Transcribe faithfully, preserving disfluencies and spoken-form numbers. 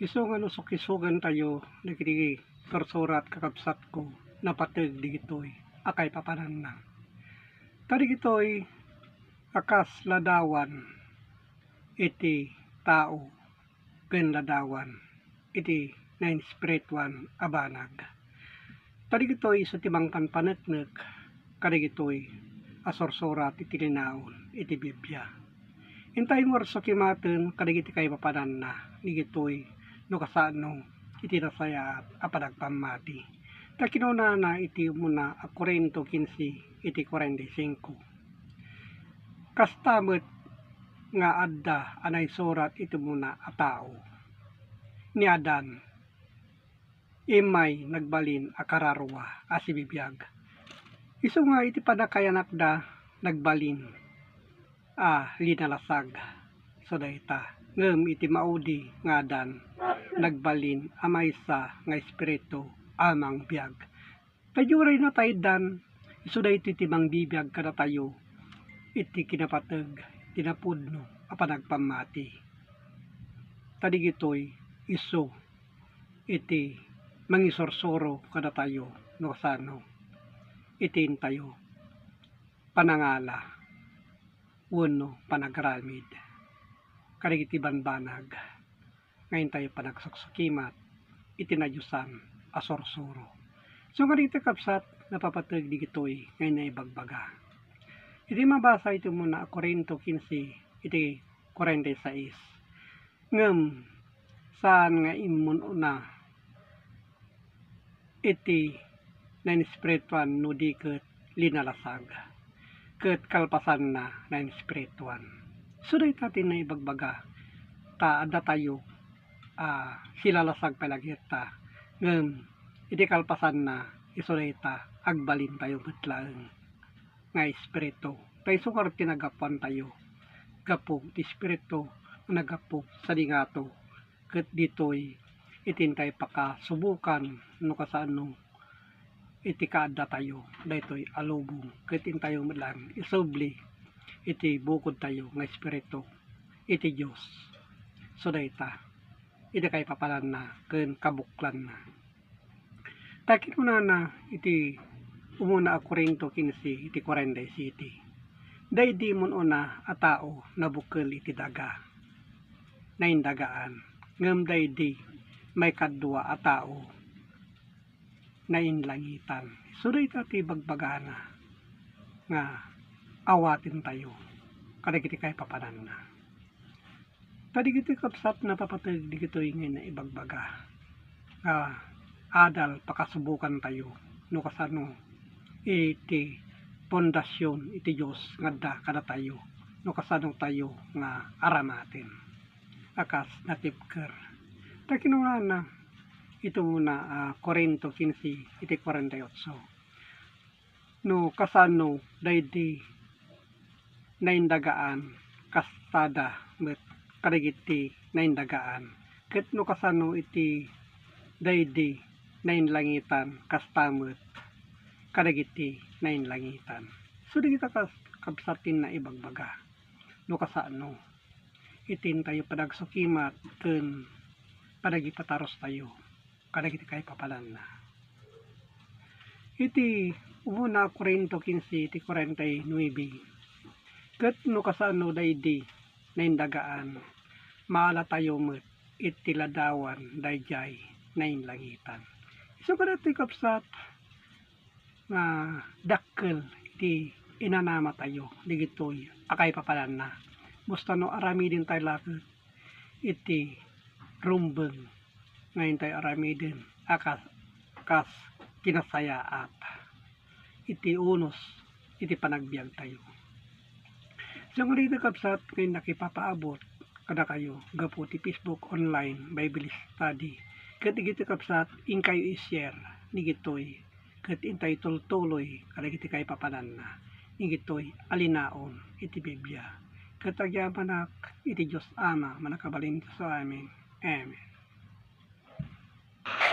Isu nga no sukisogantayo dagiti sursurat, kakabsatko, napateg digitoy a kaipapananna. Ta digitoy a kas ladawan iti tao ken ladawan iti nainspirituan a banag. Ta digitoy isu ti mangpanpaneknek kadagitoy a sursurat iti linaon iti Biblia. Intay nga ursukimaten kadagiti kaipapananna digitoy no kasano iti nasayaat a panagpammati. Ta kinunana iti umuna a Corinto quince iti kuarenta y cinco, "Kasta met nga adda a naisurat iti umuna a tao, ni Adan, immay nagbalin a kararua a sibibiag. Isu nga iti pannakayanakda, nagbalin a linalasag." So dayta, ngem iti maudi nga Adan, nagbalin a maysa nga espiritu a mangbiag. Pay uray nataydan, isu daytoy ti mangbibiag kadatayo iti kinapateg ti napudno a panagpammati. Ta digitoy isu iti mangisursuro kadatayo no kasano iti intayo panangala wenno panagaramid kadagiti banbanag nga intayo panagsuksukimat iti nadiosan a sursuro. So, kadagiti kabsat, napapateg digitoy nga naibagbaga. Idi mabasa iti umuna a Corinto quince iti kuarenta y seis, ngem saan nga immun-una iti nainspirituan no di ket linalasag, ket kalpasanna nainspirituan. Isu dayta ti naibagbaga, ta addatayo a silalasag pay la gayta, ngem iti kalpasanna, isu dayta agbalintayo met laeng nga espiritu. Ta isu ngarud ti nagapuantayo gapu ti espiritu nga nagapu sadi ngato, ket ditoy iti intay pakasubokan no kasano iti kaaddatayo daytoy a lubong, ket intayo met laeng isubli iti bukodtayo nga espiritu iti Dios. So dayta, iti kaipapananna ken kabuklanna. Ta kinunana iti umuna a Corinto quince iti kuarenta y siete, "Daydi immun-una a tao nabukel iti daga, naindagaan, ngem daydi maikadua a tao, nainlangitan." Isu dayta ti bagbagana nga awatentayo kadagiti kaipapananna. Ta dagiti kabsat, napapateg dagitoy nga naibagbaga nga adal pakasubokantayo no kasano iti pundasyon iti Dios nga adda kadatayo, no kasano tayo nga aramaten a kas natibker. Ta kinunana iti umuna a Corinto quince iti kuarenta y ocho, "No kasano daydi naindagaan, kastada met kadagiti naindagaan, ket no kasano iti daydi nainlangitan, kasta met kadagiti nainlangitan." So, dagita kas-, kabsat ti naibagbaga no kasano iti intayo panagsukimat ken panagipatarustayo kadagiti kaipapananna. Iti umuna a Corinto quince iti kuarenta y nuebe, "Ket no kasano daydi naindagaan, maalatayo met iti ladawan daydiay nainlangitan." Isu kadatoy, kabsat, nga dakkel iti inanamatayo dagitoy a kaipapananna. Basta no aramidentayo laeng iti rumbeng nga intay aramiden a kas, kas kinasayaat iti unos iti panagbiagtayo. Siak nga dayta, kabsat, nga nakipapaabot kadakayo gapu ti Facebook Online Bible Study. Ket dagitoy, kabsat, inkayo i-share dagitoy ket intay tultuloy kadagiti kaipapananna dagitoy a linaon iti Biblia. Ket agyamanak iti Dios Ama a Mannakabalin-, Dios amin. Amen.